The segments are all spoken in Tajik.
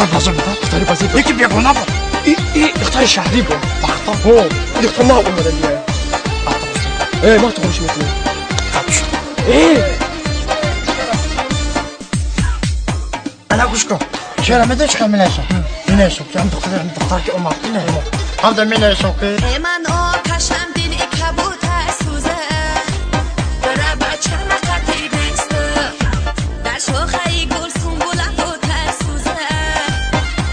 Духтар бозор буд? Духтари бозор буд. Яки бегона буд. И духтари шаҳрӣ буд. Вақто? Ҳо, духтар нав омада дия. Вақто. Э, ман туғриш мекунам. Қат шуд. Э! Ана гӯш кун. Чера медонӣ чӣ хел менависам? Менависам ки ҳам духтар, ҳам духтар ки омад, ине. Ҳам да менависам ки ман оташам дили кабутар сӯза бара бачама қатир нест дар шохаи гул сунбула бутар сӯза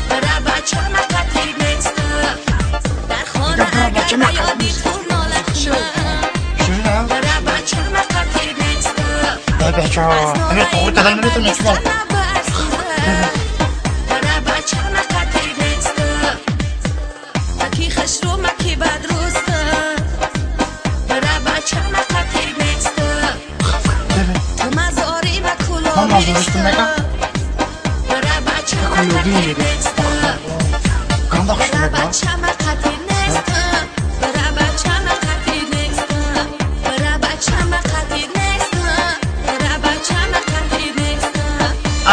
бара бачама қатир нест дар хона агар ба ёди ту нола кунам бара бачама қатир нест. Эй бача, ҳамин тоғри кардан наметавонем шумо. Бара бачама қатир нест маки хушрӯ маки бадруст бара бачама қатир нест ту мазори ма Ман мазористам мегам. Бара бачама Кулобӣ қатир мегам. нест Ганда хуш бара мегам. бачама қатир нест бара бачама қатир нест бара бачама қатир нест бара бачама қатир нест.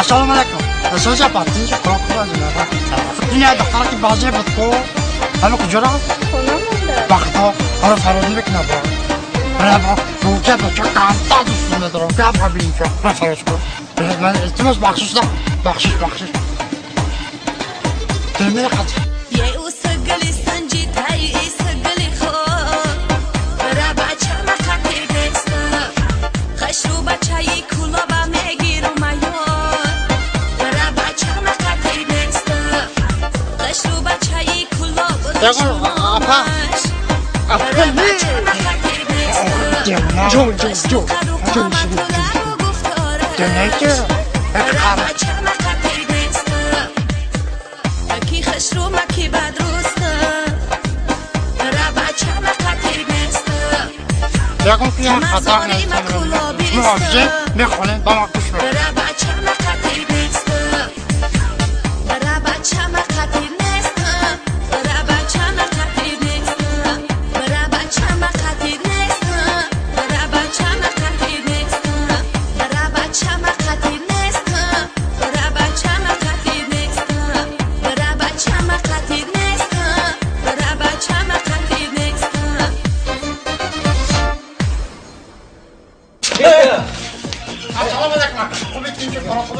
Ассалому алайкум. Соза апа, тинҷ қуроқ хуб. Ин як духтара ки бозор буд ку? Ҳама куҷо рафт? Хона монда. Вақто ҳара фарёд мекунад бо. Бара бо гӯка бача ганда дӯст медорам. Гап бинча. Ман фарёд кун. Ман илтимос бахшиш да. Бахшиш, бахшиш. Дилмера қат. Е усгали санҷидаи исгали хоб бара бачама қатир нест хашрӯ бачаи кулоба мегирум аёр бара бачама қатир нест хашрӯ бачаи кулоб. Ягон апа. Апа бара не. бачама қатир нест. Девона. Ҷон, ҷон, ҷон. Ҷон, Девона ки. Бара бачама қатир нест маки хушрӯ маки бадруст бара бачама қатир нест. Ягон ки як хато мазори ма кулобист. Шумо вообще мехонед, ба ман гӯш мекунед. Бара бачама қатир нест бара бачама қатир нест бара бачама қатир нест бара бачама қатир нест бара бачама қатир нест бара бачама қатир нест бара бачама қатир нест бара бачама қатир нест бара бачама қатир нест. Ассалому алайкум. Хуб тинҷ қуроқ хуб.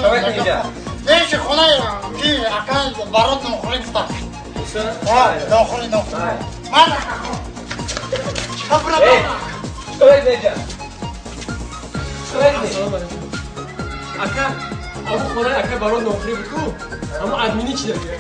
Не, чи хонаи ки ака барот нохӯрӣ гуфта. Ҳа, нохӯрӣ, нохӯрӣ. Ман ака. Чапра. Ассалому алайкум. Ака, аму хонаи ака барот нохӯрӣ буд ку? Аму админи чи дагия?